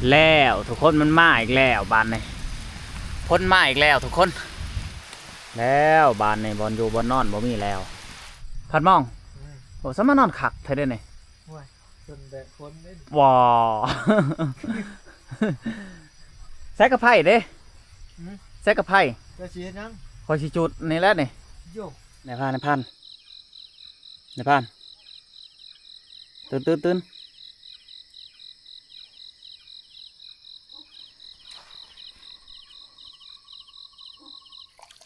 ແລ້ວທຸກຄົນ ມັນມາອີກແລ້ວບາດນີ້ ຝົນມາອີກແລ້ວທຸກຄົນ. ແລ້ວບາດນີ້ ບ່ອນຢູ່ບ່ອນນອນບໍ່ມີແລ້ວ. ພັນມອງ ອືມ ໂອ້ ສະມານອນຄັກແທ້ເດ້ນີ້. ໂອ້ຍ ຈົນແດດຝົນເດ້. ຫວ້າ ໃສ່ກະໄພເດ້. ຫືມ ໃສ່ກະໄພ. ເຈົ້າຊິເຮັດຫຍັງ? ຂ້ອຍຊິຈຸດນີ້ແຫຼະນີ້. ໂຢ ນາຍພານ ນາຍພານ ນາຍພານ ຕື່ນ ຕື່ນ ຕື່ນ.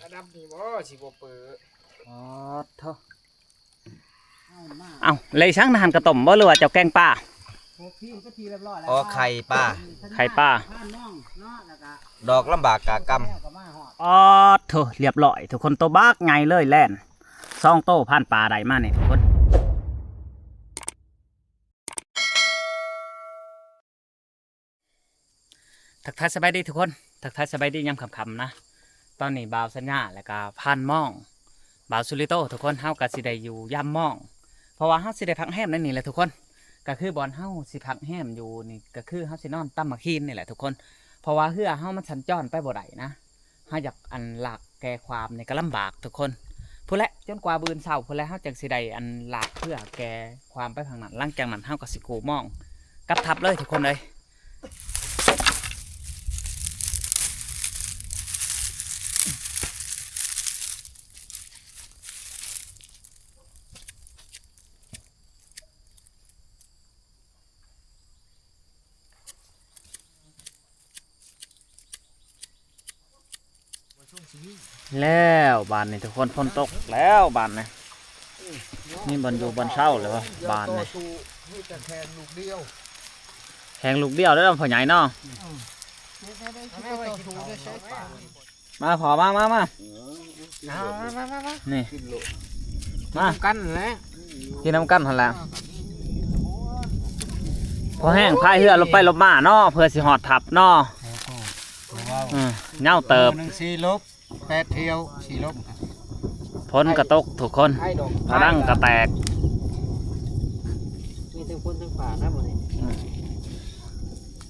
ລະດັບນີ້ບໍ່ ຊິບໍ່ເປີ. ອໍ ໂທ້. ເອົ້າ ແລ້ວອີ່ສັງນະ ຫັ້ນກະຕົ້ມບໍ່ ຫຼືວ່າເຈົ້າແກງປາ? ໂອ້ ໄຂ່ປາ ໄຂ່ປາ ດອກລຳບາກກະກຳ. ອໍ ໂທ້ ລຽບຮ້ອຍທຸກຄົນ ໂຕບັກໃຫຍ່ເລີຍ ແລ່ນສອງໂຕ ພານປ່າໄດ້ມານີ້ທຸກຄົນ. ທັກທາຍສະບາຍດີທຸກຄົນ ທັກທາຍສະບາຍດີຍາມຄ່ຳໆນະ. ຕອນນີ້ບ່າວສັນຍາ ແລ້ວກະພານມອງ ບ່າວສຸລິໂຕ ທຸກຄົນ ເຮົາກະຊິໄດ້ຢູ່ຍາມມອງ ເພາະວ່າເຮົາຊິໄດ້ພັກແຮມໃນນີ້ແຫຼະທຸກຄົນ. ກະຄືບ່ອນເຮົາຊິພັກແຮມຢູ່ນີ້ ກະຄືເຮົາຊິນອນຕຳໝາກຫີນນີ້ແຫຼະທຸກຄົນ ເພາະວ່າເຮືອເຮົາມັນສັນຈອນໄປບໍ່ໄດ້ນະ. ເຮົາຢາກອັນລາກແກ່ຂວາມນີ້ກະລຳບາກທຸກຄົນ. ພຸ້ນແຫຼະ ຈົນກວ່າມື້ອື່ນເຊົ້າພຸ້ນແຫຼະ ເຮົາຈັ່ງຊິໄດ້ອັນລາກເຮືອແກ່ຂວາມໄປທາງນັ້ນ. ຫຼັງຈາກນັ້ນເຮົາກະຊິກູ້ມອງກັບທັບເລີຍທຸກຄົນເອີຍ. ແລ້ວບາດນີ້ທຸກຄົນ ຝົນຕົກແລ້ວບາດນີ້ ມີບ່ອນຢູ່ບ່ອນເຊົາແລ້ວບາດນີ້. ມີແຕ່ແຂ່ງລູກດຽວ ແຂ່ງລູກດຽວເດີພໍ່ໃຫຍ່ເນາະ. ອືມ ມາພໍ່ ມາ ມາ ມາ ມາ ມາ ມາ ນີ້ ມານຳກັນແຫຼະ ກິນນຳກັນຫັ້ນແຫຼະ. ພໍແຮງພາຍເຮືອລົບໄປລົບມາເນາະ ເພື່ອຊິຮອດທັບເນາະ. ເອີ ເຫງົາເຕີບ ມື້ໜຶ່ງສີ່ລົບ ແປດທ່ຽວ ສີ່ລົບ. ຝົນກະຕົກທຸກຄົນ ພະດັງກະແຕກ ມີທັງຝົນທັງຟ້ານະມື້ນີ້. ອືມ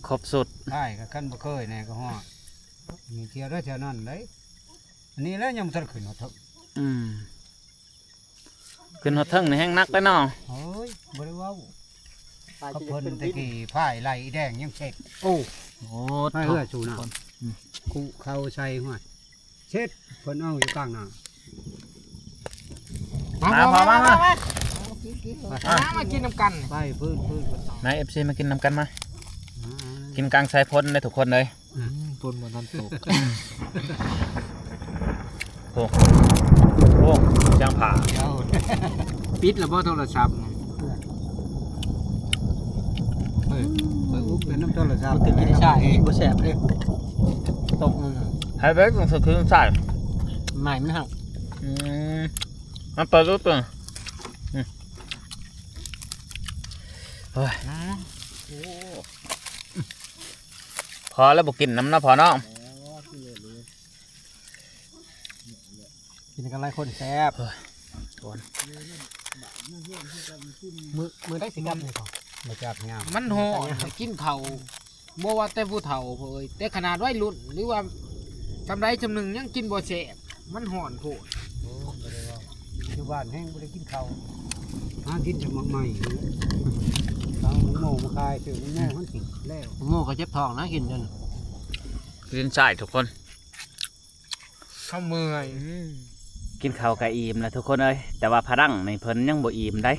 ຄົບຊຸດ ອ້າຍກະຄັນບໍ່ເຄີຍແນ່ກະຮອດ. ມີທ່ຽວໄດ້ແຖວນັ້ນເດ້ ອັນນີ້ແຫຼະຍັງບໍ່ທັນຂຶ້ນຮອດເທິງ. ອືມ ຂຶ້ນຮອດເທິງນີ້ແຮງໜັກເດ້ເນາະ. ໂອ້ຍ ບໍ່ໄດ້ເວົ້າ ກັບເພິ່ນແຕ່ກີ້ ພາຍໄລ່ອີແດງຍັງເສັດ. ໂອ້ ໂອ້ ພາຍເຮືອສູນະ ອືມ ຄຸເຂົ້າໃສ່ ຫ້ວຍ ເສັດ ເພິ່ນເອົາຢູ່ກາງໜ້າ. ມາ ມາ ມາ ມາ ມາ ມາ ມາກິນນຳກັນ ໄປ ພື້ນ ພື້ນ ມາ ເອັຟຊີ ມາກິນນຳກັນມາ. ກິນກາງສາຍຝົນເດ້ທຸກຄົນເອີຍ. ອືມ ຝົນບໍ່ທັນຕົກ. ໂອ້ ໂອ້ ສຽງຟ້າ ດຽວ ປິດລະບໍ່ໂທລະສັບ? ເອີ ເປີດອຸບເປັນນຳໂທລະສັບ ມັນຄືກິນຊາເອງ ບໍ່ແຊບເດ້ ຕົກມັນ. ໃຫ້ເບິ່ງສະຄືນຊາ ໄມ້ມັນຫັກ. ອືມ ມັນເປີດອຸບເປັນ ອືມ ໂອ້ຍ ພໍແລ້ວ ບໍ່ກິນນຳເນາະພໍ່ເນາະ. ກິນກັນຫຼາຍຄົນແຊບ. ມື້ ມື້ໃດຊິກັບນີ້ພໍ່? ບໍ່ຈັກຍາມ ມັນຮ້ອນ ກິນເຂົ້າ ບໍ່ວ່າແຕ່ຜູ້ເຖົ້າເອີຍ ແຕ່ຂະໜາດໄວລຸ້ນ ຫຼືວ່າຊ່ຳໃດຊ່ຳໜຶ່ງຍັງກິນບໍ່ແຊບ ມັນຮ້ອນໂພດ. ໂອ້ ບໍ່ໄດ້ເວົ້າ ຢູ່ບ້ານແຮງບໍ່ໄດ້ກິນເຂົ້າ ຫາກິນແຕ່ໝາກໄມ້ ເອົາໝາກໂມມາຂາຍ ຊື້ໝາກໂມໃຫ້ກິນແລ້ວ ໝາກໂມກະເຈັບທ້ອງນະ ກິນຈົນ ກິນຊາຍທຸກຄົນ ເຮົາເມື່ອຍ. ອືມ ກິນເຂົ້າກະອີ່ມແລ້ວທຸກຄົນເອີຍ ແຕ່ວ່າພະດັງນີ້ເພິ່ນຍັງບໍ່ອີ່ມໃດ໋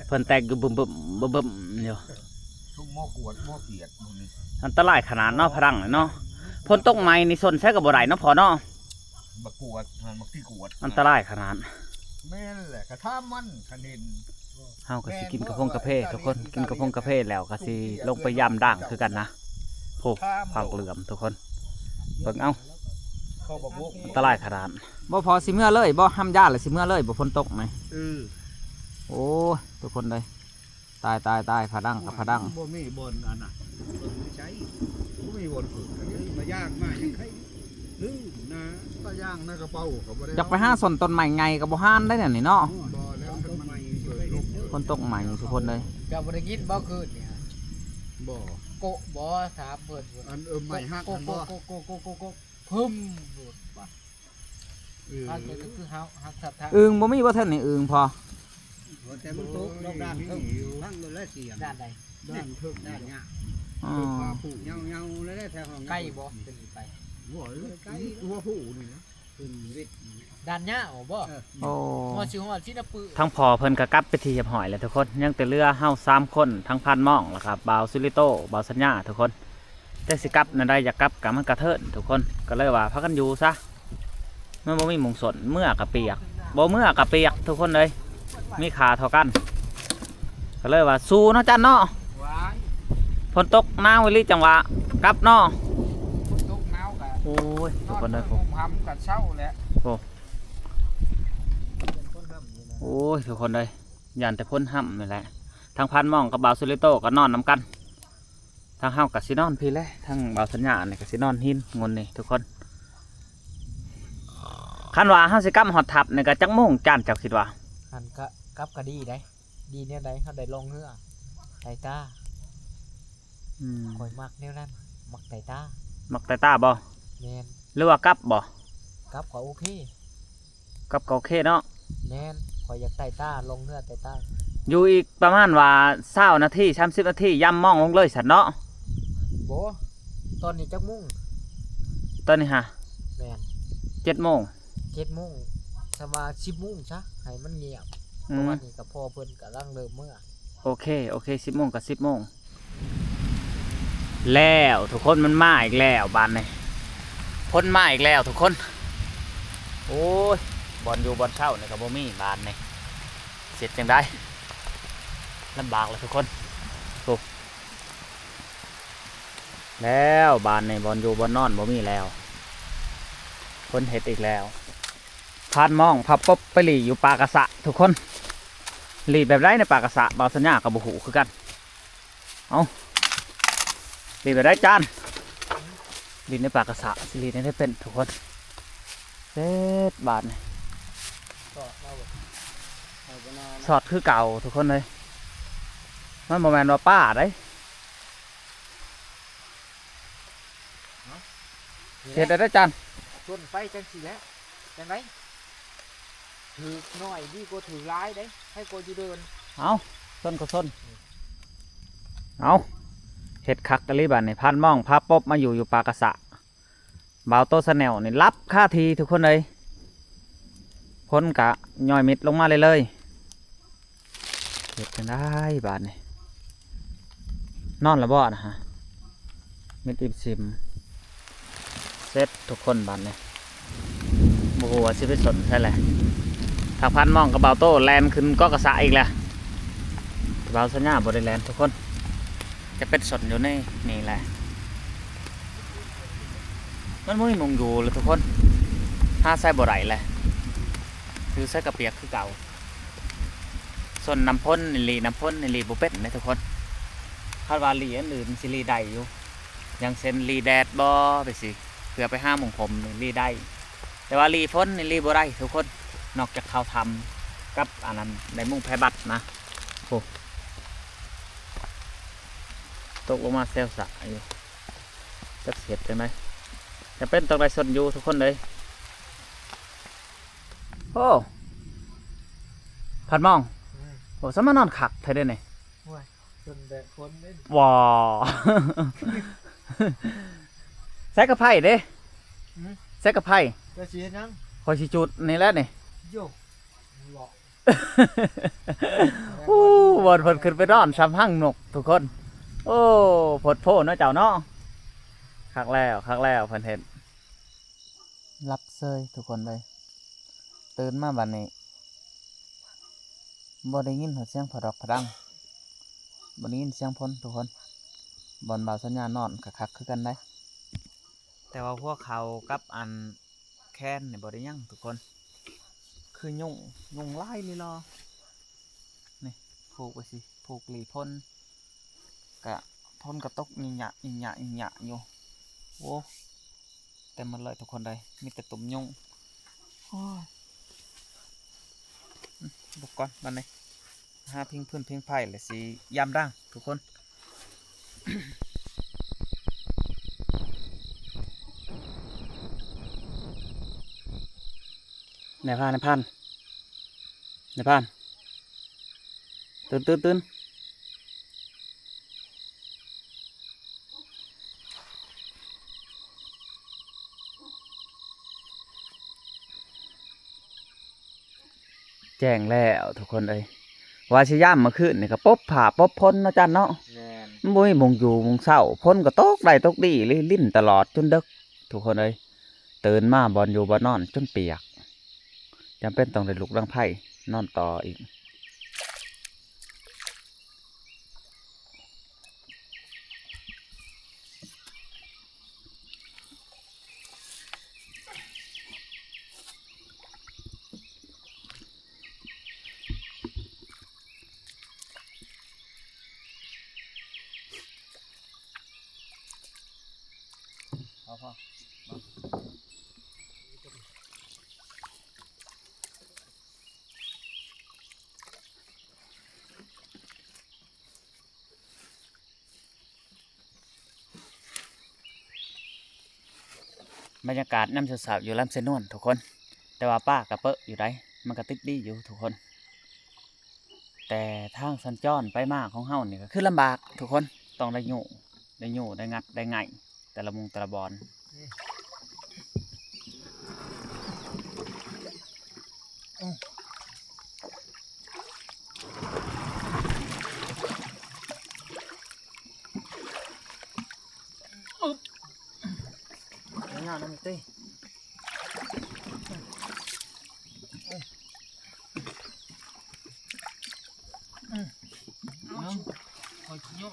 ເພິ່ນແຕກຢູ່ບຶ້ມໆ ບຶ້ມໆ ຢູ່. ຊຸມໝໍກວດໝໍກຽດມື້ນີ້ ອັນຕະລາຍຂະໜາດເນາະ ພະດັງນີ້ເນາະ. ຝົນຕົກໃໝ່ນີ້ຊົນໃສກະບໍ່ໄດ້ເນາະພໍ່ເນາະ. ບັກກວດຫັ້ນ ບັກທີ່ກວດ ອັນຕະລາຍຂະໜາດ. ແມ່ນແຫຼະ ກະຖາມມັນ ຄັນເຫັນ. ເຮົາກະຊິກິນກາຟົງກາເຟທຸກຄົນ ກິນກາຟົງກາເຟແລ້ວກະຊິລົງໄປຢາມດ່າງຄືກັນນະ. ໂອ້ ຜັກເຫຼືອມທຸກຄົນ ເບິ່ງເອົາ ອັນຕະລາຍຂະໜາດ. ບໍ່ພໍຊິເມືອເລີຍບໍ່ ຫ້າມຢາແລ້ວຊິເມືອເລີຍບໍ່ ຝົນຕົກນີ້? ເອີ ໂອ້ຍ ທຸກຄົນເອີຍ ຕາຍ ຕາຍ ຕາຍ ຜາດັງກັບຜາດັງ ບໍ່ມີບ່ອນອັນນະ ໃຊ້ ບໍ່ມີບ່ອນເກີດ ມາຍ່າງມາຍັງໄຄ ລືມນາ ຕາຍ່າງໃນກະເປົາກະບໍ່ໄດ້. ຢາກໄປຫາສົນຕົ້ນໄມ້ໃຫຍ່ກະບໍ່ຫານໄດ້ແນວນີ້ເນາະ. ຝົນຕົກໃໝ່ທຸກຄົນເອີຍ. ເຈົ້າບໍ່ໄດ້ຍິນບໍ່ຄືນນີ້? ບໍ່ ໂກະບໍ່ ຖາມເພິ່ນພຸ້ນ ອັນເອີ່ມໄມ້ຫັກຫັ້ນບໍ່ ໂກະ ໂກະ ໂກະ ໂກະ ໂກະ ປຶ້ມໂລດວ່າ ເອີ ຫາກແຕ່ຄືເຮົາ ຫາກສັດທາ ອຶ່ງບໍ່ມີບໍ່ ເທິງນີ້ອຶ່ງພໍ ວ່າແຕ່ມັນຕົກດອກດ້ານເທິງ ພັງໂລດແລ້ວສຽງ ດ້ານໃດ ດ້ານເທິງ ດ້ານຫຍ້າ ອໍ ເຫຍົາວໆ ເລີຍແຖວຫ້ອງ ໄກບໍ່ ເປັນໄປ ໂອ້ຍ ໄກ ຫົວຜູ້ນີ້ນະ ຂຶ້ນວິດ ດ້ານຫຍ້າບໍ່ ເອີ ໂອ້ ຮອດຊິຮອດຊິນະປຶ ທາງພໍ່ເພິ່ນກໍກັບເປັນທີ່ຮຽບຮ້ອຍແລ້ວທຸກຄົນ ຍັງແຕ່ເຫຼືອເຮົາສາມຄົນ ທັງພານມອງ ແລ້ວກໍບ່າວສຸລິໂຕ ບ່າວສັນຍາທຸກຄົນ ແຕ່ຊິກັບແນວໃດ ຢາກກັບກໍມັນກະເທີນທຸກຄົນ ກໍເລີຍວ່າພາກັນຢູ່ຊະ ມັນບໍ່ມີໝ່ອງສົນ ເມືອກະປຽກ ບໍ່ເມືອກະປຽກທຸກຄົນເອີຍ ມີຄ່າເທົ່າກັນ ກໍເລີຍວ່າສູ້ເນາະ ຈັນເນາະ ວ້າຍ ຝົນຕົກໜາວອີ່ຫຼີ ຈັງຫວະກັບເນາະ ຝົນຕົກໜາວກະ ໂອ້ຍ ທຸກຄົນເອີຍ ນອນເບິ່ງຫົ່ມຫຳກະເຊົາແຫຼະ ໂອ້ ໂອ້ຍ ທຸກຄົນເອີຍ ຢ້ານແຕ່ຝົນຫຳນີ້ແຫຼະ ທາງພານມອງກັບບ່າວສຸລິໂຕກໍນອນນຳກັນ ທາງເຮົາກໍຊິນອນພີ້ແຫຼະ ທາງບ່າວສັນຍານີ້ກໍຊິນອນຫີນງົນນີ້ທຸກຄົນ ຄັນວ່າເຮົາຊິກັບຮອດທັບນີ້ກໍຈັກໂມງ ຈານ ເຈົ້າຄິດວ່າ ຫັ້ນກະກັບກະດີໃດ ດີແນວໃດ ເຮົາໄດ້ລ່ອງເຮືອ ໄຕຕາ ອືມ ຂ້ອຍມັກແນວນັ້ນ ມັກໄຕຕາ ມັກໄຕຕາບໍ່ ແມ່ນ ຫຼືວ່າກັບບໍ່ ກັບກໍໂອເຄ ກັບກໍໂອເຄເນາະ ແມ່ນ ຂ້ອຍຢາກໄຕຕາ ລ່ອງເຮືອໄຕຕາ ຢູ່ອີກປະມານວ່າຊາວນາທີ ສາມສິບນາທີ ຢາມມອງລົງເລີຍຊັ້ນເນາະ ບໍ່ ຕອນນີ້ຈັກໂມງ ຕອນນີ້ຫາ ແມ່ນ ເຈັດໂມງ ເຈັດໂມງ ສະວ່າສິບໂມງຊະ ໃຫ້ມັນງຽບ ອືມ ເພາະວ່ານີ້ກໍພໍ່ເພິ່ນກຳລັງເລີ່ມເມືອ ໂອເຄ ໂອເຄ ສິບໂມງກໍສິບໂມງ ແລ້ວທຸກຄົນ ມັນມາອີກແລ້ວບາດນີ້ ຝົນມາອີກແລ້ວທຸກຄົນ ໂອ້ຍ ບ່ອນຢູ່ບ່ອນເຊົານີ້ກໍບໍ່ມີບາດນີ້ ເຮັດຈັ່ງໃດ ລຳບາກແລ້ວທຸກຄົນ ໂອ້ ແລ້ວບາດນີ້ ບ່ອນຢູ່ບ່ອນນອນບໍ່ມີແລ້ວ ຝົນເຮັດອີກແລ້ວ ພານມອງພາປົບໄປຫຼີ່ຢູ່ປ່າກະສະທຸກຄົນ ຫຼີ່ແບບໃດໃນປ່າກະສະ ບ່າວສັນຍາກໍບໍ່ຮູ້ຄືກັນ ເອົ້າ ລີ້ແບບໃດຈານ ລີ້ໃນປ່າກະສະ ຊິລີ້ໃນໃດເປັນທຸກຄົນ ເສັດບາດນີ້ ຊອດຄືເກົ່າທຸກຄົນເອີຍ ມັນບໍ່ແມ່ນວ່າປ່າໃດ ເຮັດໄດ້ເດີຈານ ຊົນໄປຈັ່ງຊີ້ແຫຼະ ຈັ່ງໃດ ຖືກໜ້ອຍດີກວ່າຖືກຫຼາຍເດ້ ໃຜກໍຢູ່ເດີນ ເອົ້າ ຊົນກໍຊົນ ເອົ້າ ເຮັດຄັກອີ່ຫຼີບາດນີ້ ພານມອງພາປົບມາຢູ່ ຢູ່ປ່າກະສະ ບ່າວໂຕຊາແນລນີ້ຫຼັບຄາທີ່ທຸກຄົນເອີຍ ຝົນກະຍ້ອຍມິດລົງມາເລື້ອຍໆ. ເຮັດຈັ່ງໃດບາດນີ້ ນອນລະບໍ່ນະຮະ ມິດອີ່ມຊິມ ເສັດທຸກຄົນບາດນີ້ ບໍ່ຮູ້ວ່າຊິໄປສົນໃສແຫຼະ ທາງພານມອງກັບບ່າວໂຕ້ແລ່ນຂຶ້ນເກາະກະສະອີກແລ້ວ ບ່າວສັນຍາບໍ່ໄດ້ແລ່ນທຸກຄົນ ຈະໄປສົນຢູ່ໃນນີ້ແຫຼະ ມັນບໍ່ມີໝ່ອງຢູ່ແລ້ວທຸກຄົນ ຫາໃສບໍ່ໄດ້ແລ້ວ ຢູ່ໃສກະປຽກຄືເກົ່າ. ຊົນນ້ຳຝົນນີ້ ລີ້ນ້ຳຝົນນີ້ ລີ້ບໍ່ເປັນເດ້ທຸກຄົນ ຄັນວ່າລີ້ອັນອື່ນຊິລີ້ໄດ້ຢູ່ ຢ່າງເຊັ່ນ ລີ້ແດດບໍ ໄປຊີ້ ເພື່ອໄປຫາໝ່ອງຫົ່ມນີ້ລີ້ໄດ້ ແຕ່ວ່າລີ້ຝົນນີ້ລີ້ບໍ່ໄດ້ທຸກຄົນ ນອກຈາກເຂົ້າຖ້ຳກັບອັນນັ້ນ ໄດ້ມຸງແພບັດນະ ໂອ້ ຕົກລົງມາແຊວສະຢູ່ ຈັກຊິເຮັດຈັ່ງໃດ ຈຳເປັນຕ້ອງໄດ້ຊົນຢູ່ທຸກຄົນເອີຍ. ໂອ້ ພັດມອງ ອືມ ໂອ້ ສະມານອນຄັກແທ້ເດ້ນີ້ ໂອ້ຍ ຈົນແດດຝົນເດ້ ວ້າ ໃສ່ກະໄພເດ້ ຫືມ ໃສ່ກະໄພ ເຈົ້າຊິເຮັດຫຍັງ ຂ້ອຍຊິຈຸດນີ້ແຫຼະນີ້ ໂຢ ເລາະ ໂອ້ ບ່ອນເພິ່ນຂຶ້ນໄປນອນຊ່ຳຮັງນົກທຸກຄົນ ໂອ້ ໂພດໂພເນາະເຈົ້າເນາະ ຄັກແລ້ວ ຄັກແລ້ວ ເພິ່ນເຮັດ ຫຼັບເຊີຍທຸກຄົນເອີຍ ຕື່ນມາບາດນີ້ ບໍ່ໄດ້ຍິນຮອດສຽງຜະດອກຜະດັງ ບໍ່ໄດ້ຍິນສຽງຝົນທຸກຄົນ ບ່ອນບ່າວສັນຍານອນກະຄັກຄືກັນໃດ ແຕ່ວ່າຫົວເຂົ່າກັບອັນແຂນນີ້ບໍ່ໄດ້ຫຍັງທຸກຄົນ ຄືຍຸງ ຍຸງຫຼາຍລີ່ລໍ ນີ້ ຜູກໄວ້ຊິ ຜູກລີ້ຝົນ ກະຝົນກະຕົກຍະໆໆໆຢູ່ ໂອ້ ເຕັມໝົດເລີຍທຸກຄົນເອີຍ ມີແຕ່ຕຸ່ມຍຸງ ໂອ້ຍ ອືມ ລຸກກ່ອນບາດນີ້ ຫາພິງຟືນພິງໄຟ ແລ້ວຊິຢາມດັງທຸກຄົນ ນາຍພານ ນາຍພານ ນາຍພານ ຕື່ນ ຕື່ນ ຕື່ນ. ແຈ້ງແລ້ວທຸກຄົນເອີຍ ວ່າຊິຍາມມື້ຄືນນີ້ກໍປົບຟ້າປົບຝົນເນາະ ຈັນເນາະ. ແມ່ນ ມັນບໍ່ມີໝ່ອງຢູ່ໝ່ອງເຊົາ ຝົນກໍຕົກໄດ້ຕົກດີ ລິນຕະຫຼອດຈົນເດິກທຸກຄົນເອີຍ. ຕື່ນມາບ່ອນຢູ່ບ່ອນນອນຈົນປຽກ ຈຳເປັນຕ້ອງໄດ້ລຸກດັງໄຟນອນຕໍ່ອີກ. ພໍ ພໍ ມາ. ບັນຍາກາດຍາມເຊົ້າໆຢູ່ລຳໄຊນວນທຸກຄົນ ແຕ່ວ່າປາກະເປິະຢູ່ໃດ໋ ມັນກະຕິດດີຢູ່ທຸກຄົນ. ແຕ່ທາງສັນຈອນໄປມາຂອງເຮົານີ້ກໍຄືລຳບາກທຸກຄົນ ຕ້ອງໄດ້ຍູ້ ໄດ້ຍູ້ ໄດ້ງັດ ໄດ້ໄງ່ ແຕ່ລະມຸງແຕ່ລະບ່ອນ. ຍາວໆນຳຕິ ເອົາ ຂ້ອຍຊິຍໍ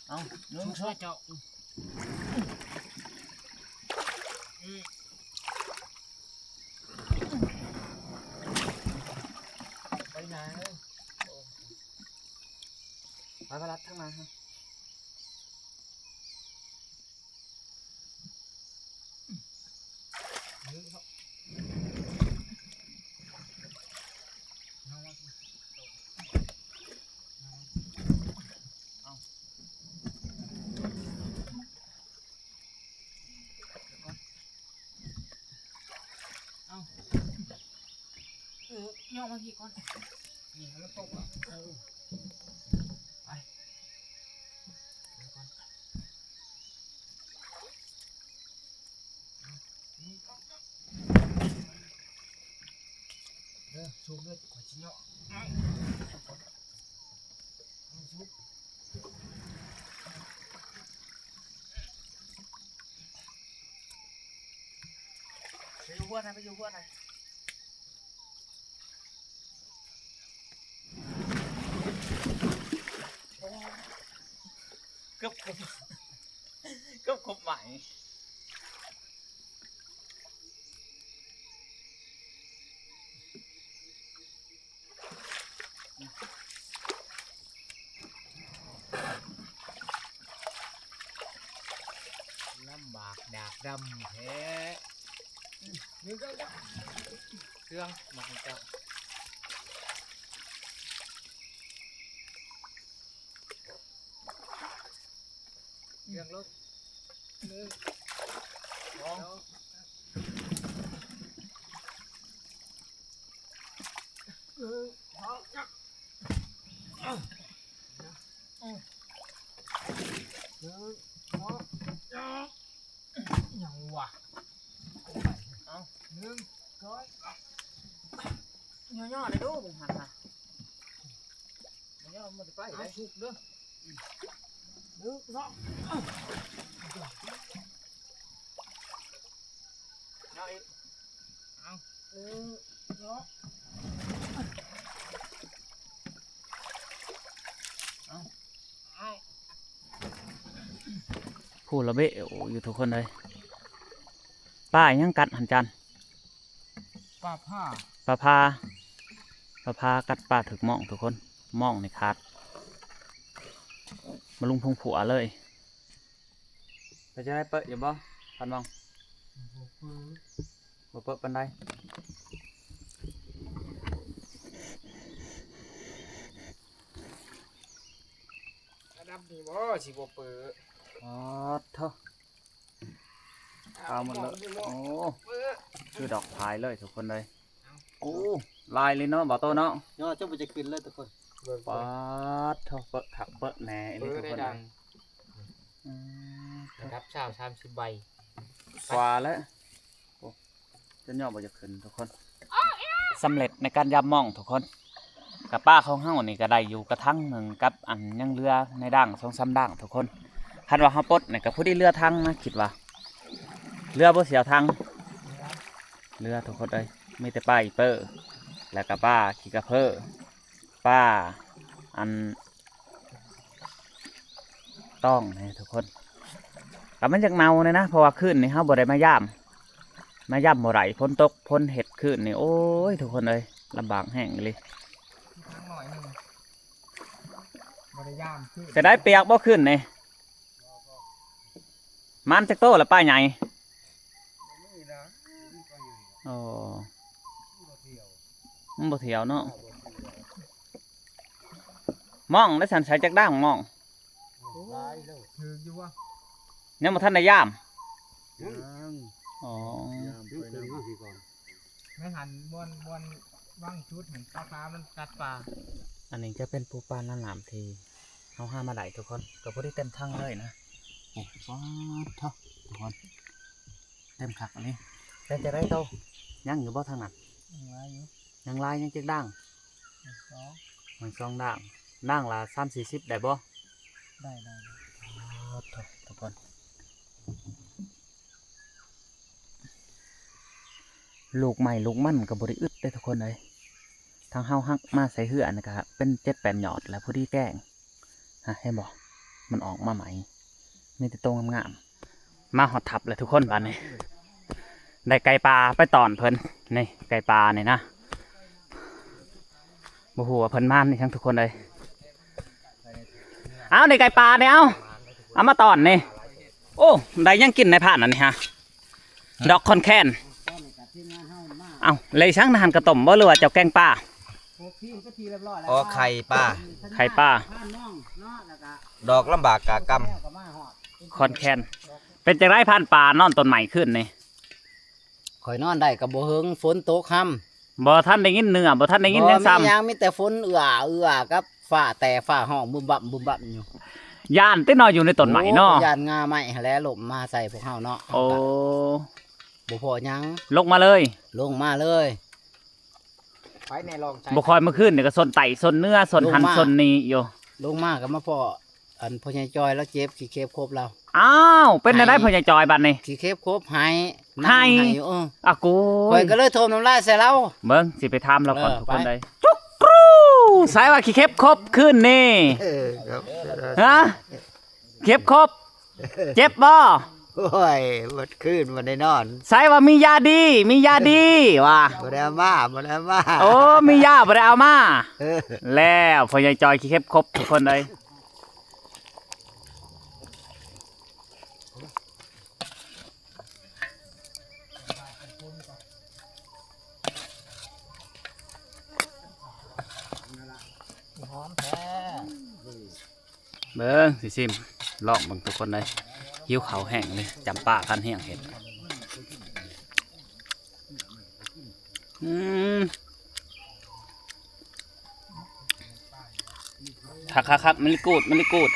ເອົາ ໜຶ່ງ ສອງ ເຈົ້າ ໄປນາ ໄປ ໄປລັດທາງນາ. ເອົາ ເອີ ຍໍມາພີ້ກ່ອນ ນີ້ໃຫ້ມັນຕົກ ເອີ ໄປ ເດີ ສຸກເດີ ຂ້ອຍຊິເຍາະ ເອົາ ເອົາ ສຸກ ໄປຢູ່ຫົວນະ ໄປຢູ່ຫົວນະ. ເກືອບຄົບ ເກືອບຄົບໄໝ ລຳບາກດາກດຳແທ້. ເຄື່ອງ ໝາກເຈົ້າ ເລື່ອງລົງ ໜຶ່ງ ສອງ ໜຶ່ງ ສອງ ໜຶ່ງ ສອງ ຫຍັງວະ ເອົາ ໜຶ່ງ ສອງ ຫຍໍ້ໆ ເດີ ບໍ່ຫັນນະ ຫຍໍ້ໆ ມັນບໍ່ໄດ້ໄປເດ້ ເອົາສຸກເດີ ໜຶ່ງ ສອງ ຫຍໍ້ອີກ ເອົາ ໜຶ່ງ ສອງ ເອົາ ເອົາ ຜູ້ລະເບະຢູ່ທຸກຄົນເອີຍ ປາຫຍັງກັດຫັ້ນຈັນ ປາພາ ປາພາ ປາພາກັດປາຖືກໝ້ອງທຸກຄົນ ໝ້ອງນີ້ຂາດ ມາລຸງພົງຜົວເລີຍ. ເປັນຈັ່ງໃດ ເປີະຢູ່ບໍ່ ພັນມອງ? ບໍ່ເປີະ ບໍ່ເປີະປານໃດ. ອັນດັ ນີ້ບໍ່ ຊິບໍ່ເປີ. ປາດໂທ້ ເອົາໝົດເລີຍ. ໂອ້ ຄືດອກພາຍເລີຍທຸກຄົນເອີຍ. ໂອ້ ຫຼາຍເລີຍເນາະ ບ່າວໂຕເນາະ. ເນາະ ເຈົ້າບໍ່ຈະຂຶ້ນເລີຍທຸກຄົນ. ປາດໂທ້ ເປີະຄັກເປີະແນ່ອີ່ຫຼີທຸກຄົນເອີຍ. ອືມ ລະດັບຊາວ ສາມສິບໃບ ກວ່າແລ້ວ. ໂອ້ ຈົນຍໍບໍ່ຢາກຂຶ້ນທຸກຄົນ. ສຳເລັດໃນການຢາມມອງທຸກຄົນ. ກະປາຂອງເຮົານີ້ກະໄດ້ຢູ່ກະຖັງໜຶ່ງກັບອັນຍັງເຫຼືອໃນດ່າງສອງສາມດ່າງທຸກຄົນ. ຄັນວ່າເຮົາປົດນີ້ກະພໍດີເຫຼືອຖັງນະ ຄິດວ່າເຫຼືອບໍ່ສ່ຽວຖັງ. ເຫຼືອທຸກຄົນເອີຍ ມີແຕ່ປາອີເປີ ແລ້ວກະປາຂີ້ກະເພີ ປາອັນ ຕ້ອງນີ້ທຸກຄົນ. ກະມັນຢາກເນົ່າແນ່ນະ ເພາະວ່າຄືນນີ້ເຮົາບໍ່ໄດ້ມາຢາມ ມາຢາມບໍ່ໄດ້ ຝົນຕົກຝົນເຮັດຄືນນີ້. ໂອ້ຍ ທຸກຄົນເອີຍ ລຳບາກແຮງອີ່ຫຼີ. ທາງໜ້ອຍໜຶ່ງ ບໍ່ໄດ້ຢາມຄືນ. ເສຍດາຍປຽກບໍ່ຄືນນີ້? ມານຈັກໂຕລະປາໃຫຍ່? ບໍ່ມີນະ ບໍ່ມີປາໃຫຍ່. ໂອ້ ມັນບໍ່ທ່ຽວ ມັນບໍ່ທ່ຽວເນາະ. ມອງໄດ້ສັນໃສ່ຈັກດ່າງມອງ? ໂອ້ ຫຼາຍເລີຍ ຖືກຢູ່ວະ? ຍັງບໍ່ທັນໄດ້ຢາມ. ຍັງ ອໍ ຢາມໄປນຳ ໃນຫັ້ນບ່ອນ ບ່ອນວາງຈຸດຫັ້ນ ປາຄາມັນກັດປາ. ອັນນີ້ຈະເປັນປູປາໜາໜາມທີ່ເຮົາຫາມາໄດ້ທຸກຄົນ ກໍພໍດີເຕັມຖັງເລີຍນະ. ໂອ້ ປາດໂທ້ ທຸກຄົນ ເຕັມຄັກອັນນີ້. ເປັນຈັ່ງໃດໂຕ ຍັງຢູ່ບໍ່ທາງນັ້ນ? ຍັງຫຼາຍຢູ່ ຍັງຫຼາຍ ຍັງຈັກດ່າງ? ສອງ ມັນສອງດ່າງ ດ່າງລະສາມສີ່ສິບໄດ້ບໍ່? ໄດ້ ໄດ້ ໄດ້. ໂອ້ໂທ້ ທຸກຄົນ ລູກໄມ້ລູກມັນກໍບໍ່ໄດ້ອຶດເດ້ທຸກຄົນເອີຍ. ທາງເຮົາຫັກມາໃສ່ເຮືອນີ້ກໍເປັນເຈັດແປດຍອດແລ້ວ ພໍດີແກງ. ຮະ ເຫັນບໍ່? ມັນອອກມາໃໝ່ ມີແຕ່ໂຕງາມໆ. ມາຮອດທັບແລ້ວທຸກຄົນ ບາດນີ້ໄດ້ໄກ່ປ່າໄປຕ້ອນເພິ່ນ. ນີ້ໄກ່ປ່ານີ້ນະ ບໍ່ຮູ້ວ່າເພິ່ນມານອີ່ຫຍັງທຸກຄົນເອີຍ. ເອົາ ນີ້ໄກ່ປ່ານີ້ ເອົາ ເອົາມາຕ້ອນນີ້. ໂອ້ ໄດ້ຫຍັງກິນໃນພານອັນນີ້ຮະ? ດອກຄອນແຄນ. ເອົ້າ ແລ້ວອີ່ຫຍັງນະຫັ້ນ ກະຕົ້ມບໍ່ ຫຼືວ່າເຈົ້າແກງປາ? ອໍ ໄຂ່ປາ ໄຂ່ປາ ດອກລຳບາກກາກຳ ຄອນແຄນ. ເປັນຈັ່ງໃດພານປານອນຕົ້ນໄມ້ຄືນນີ້? ຂ້ອຍນອນໄດ້ກໍບໍ່ເຫິງ ຝົນຕົກຮຳ ບໍ່ທັນໄດ້ຍິນເນື້ອ ບໍ່ທັນໄດ້ຍິນຫຍັງຊ້ຳ ບໍ່ມີຫຍັງ ມີແຕ່ຝົນເອື້ອໆກັບຟ້າແຕກຟ້າຮ້ອງບຶມບັບບຶມບັບຢູ່. ຢ້ານຕິເນາະ ຢູ່ໃນຕົ້ນໄມ້ເນາະ. ໂອ້ ຢ້ານງ່າໄມ້ຫັ້ນແຫຼະລົ້ມມາໃສ່ພວກເຮົາເນາະ. ໂອ້ ບໍ່ພໍຫຍັງ ລົງມາເລີຍ ລົງມາເລີຍ. ໄປແນ່ລອງໃສ່ ບໍ່ຄ່ອຍ ມື້ຄືນນີ້ກໍຊົນໃຕ້ຊົນເໜືອຊົນຫັ້ນຊົນນີ້ຢູ່. ລົງມາກໍມາພໍ້ ອັນພໍ່ໃຫຍ່ຈອຍລາວເຈັບ ຂີ້ເຂັບຄົບລາວ. ອ້າວ ເປັນແນວໃດພໍ່ໃຫຍ່ຈອຍບາດນີ້? ຂີ້ເຂັບຄົບໄຫ້ ໄຫ້ ເອີ ອາກູ ຂ້ອຍກໍເລີຍຖົມນ້ຳລາຍໃສ່ລາວ. ເບິ່ງ ຊິໄປຖາມລາວກ່ອນທຸກຄົນເອີຍ. ຈຸກຮູ ໃສວ່າຂີ້ເຂັບຄົບຄືນນີ້? ຮະ ເຂັບຄົບ ເຈັບບໍ່? ໂອ້ຍ ໝົດຄືນບໍ່ໄດ້ນອນ. ໃສວ່າມີຢາດີ ມີຢາດີວ່າ? ບໍ່ໄດ້ເອົາມາ ບໍ່ໄດ້ເອົາມາ. ໂອ້ ມີຢາບໍ່ໄດ້ເອົາມາ. ເອີ ແລ້ວພໍ່ໃຫຍ່ຈອຍຂີ້ເຂັບຄົບທຸກຄົນເອີຍ. ຫອມແທ້. ເບິ່ງ ຊິຊິມ ລອງເບິ່ງທຸກຄົນເອີຍ. ຫິວເຂົ້າແຮງເລີຍ ຈຳປາພັນຮຽງເຫັດ. ອືມ ຄັກໆໆ very good very good.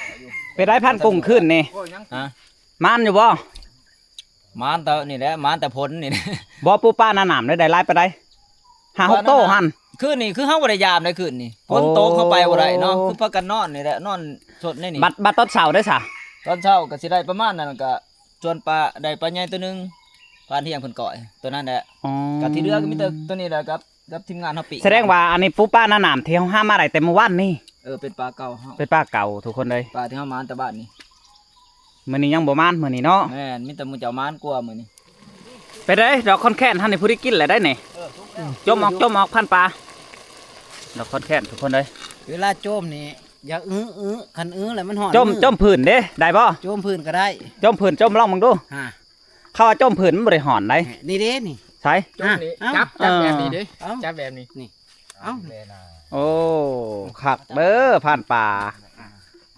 ເປັນໃດພັນກຸ້ງຄືນນີ້? ຮະ ມານຢູ່ບໍ່? ມານແຕ່ນີ້ແຫຼະ ມານແຕ່ຝົນນີ້. ບໍ່ ປູປາໜ້ານ້ຳໄດ້ຫຼາຍປານໃດ? ຫ້າຫົກໂຕຫັ້ນ. ຄືນນີ້ຄືເຮົາບໍ່ໄດ້ຢາມໃດຄືນນີ້ ຝົນຕົກ ເຮົາໄປບໍ່ໄດ້ເນາະ ຄືພາກັນນອນນີ້ແຫຼະ ນອນຊົນໃນນີ້. ບັດ ບັດຕອນເຊົ້າເດ້ຊະ? ຕອນເຊົ້າກໍຊິໄດ້ປະມານນັ້ນ ກໍ ສ່ວນປາ ໄດ້ປາໃຫຍ່ໂຕໜຶ່ງ ຜ່ານຮຽງເພິ່ນກ້ອຍ ໂຕນັ້ນແຫຼະ. ອໍ ກໍທີ່ເຫຼືອກໍມີແຕ່ໂຕນີ້ແຫຼະ ກັບ ກັບທີມງານເຮົາປີ້ງ. ສະແດງວ່າອັນນີ້ປູປາໜ້ານ້ຳທີ່ເຮົາຫາມາໄດ້ແຕ່ມື້ວານນີ້. ເອີ ເປັນປາເກົ່າເຮົາ ເປັນປາເກົ່າທຸກຄົນເອີຍ. ປາທີ່ເຮົາມາແຕ່ບ້ານນີ້ ມື້ນີ້ຍັງບໍ່ມານ ມື້ນີ້ເນາະ. ແມ່ນ ມີແຕ່ໝູ່ເຈົ້າມານກວ່າມື້ນີ້. ເປັນໃດດອກຄອນແຄນຫັ້ນນີ້ ຜູ້ໄດ້ກິນແລ້ວໄດ໋ນີ້. ເອີ ຈົມອອກ ຈົມອອກພັນປາ ດອກຄອນແຄນທຸກຄົນເອີຍ. ເວລາຈົມນີ້ ຢ່າອື້ ອື້ ຄັນອື້ແລ້ວມັນຮ້ອນ ຈົມ ມື ຈົມພື້ນເດ້ ໄດ້ບໍ່? ຈົມພື້ນກໍໄດ້ ຈົມພື້ນ ຈົມລອງເບິ່ງດູ. ຮະ ເຂົາວ່າຈົມພື້ນມັນບໍ່ໄດ້ຮ້ອນໃດ໋. ນີ້ເດ້ນີ້ ໃສ? ຈົມນີ້ ອ່ະ ຈັບ ຈັບແບບນີ້ເດ້ ເອົ້າ ຈັບແບບນີ້ ນີ້ ເອົ້າ ໂອ້ ຄັກເດີ ຜ່ານປ່າ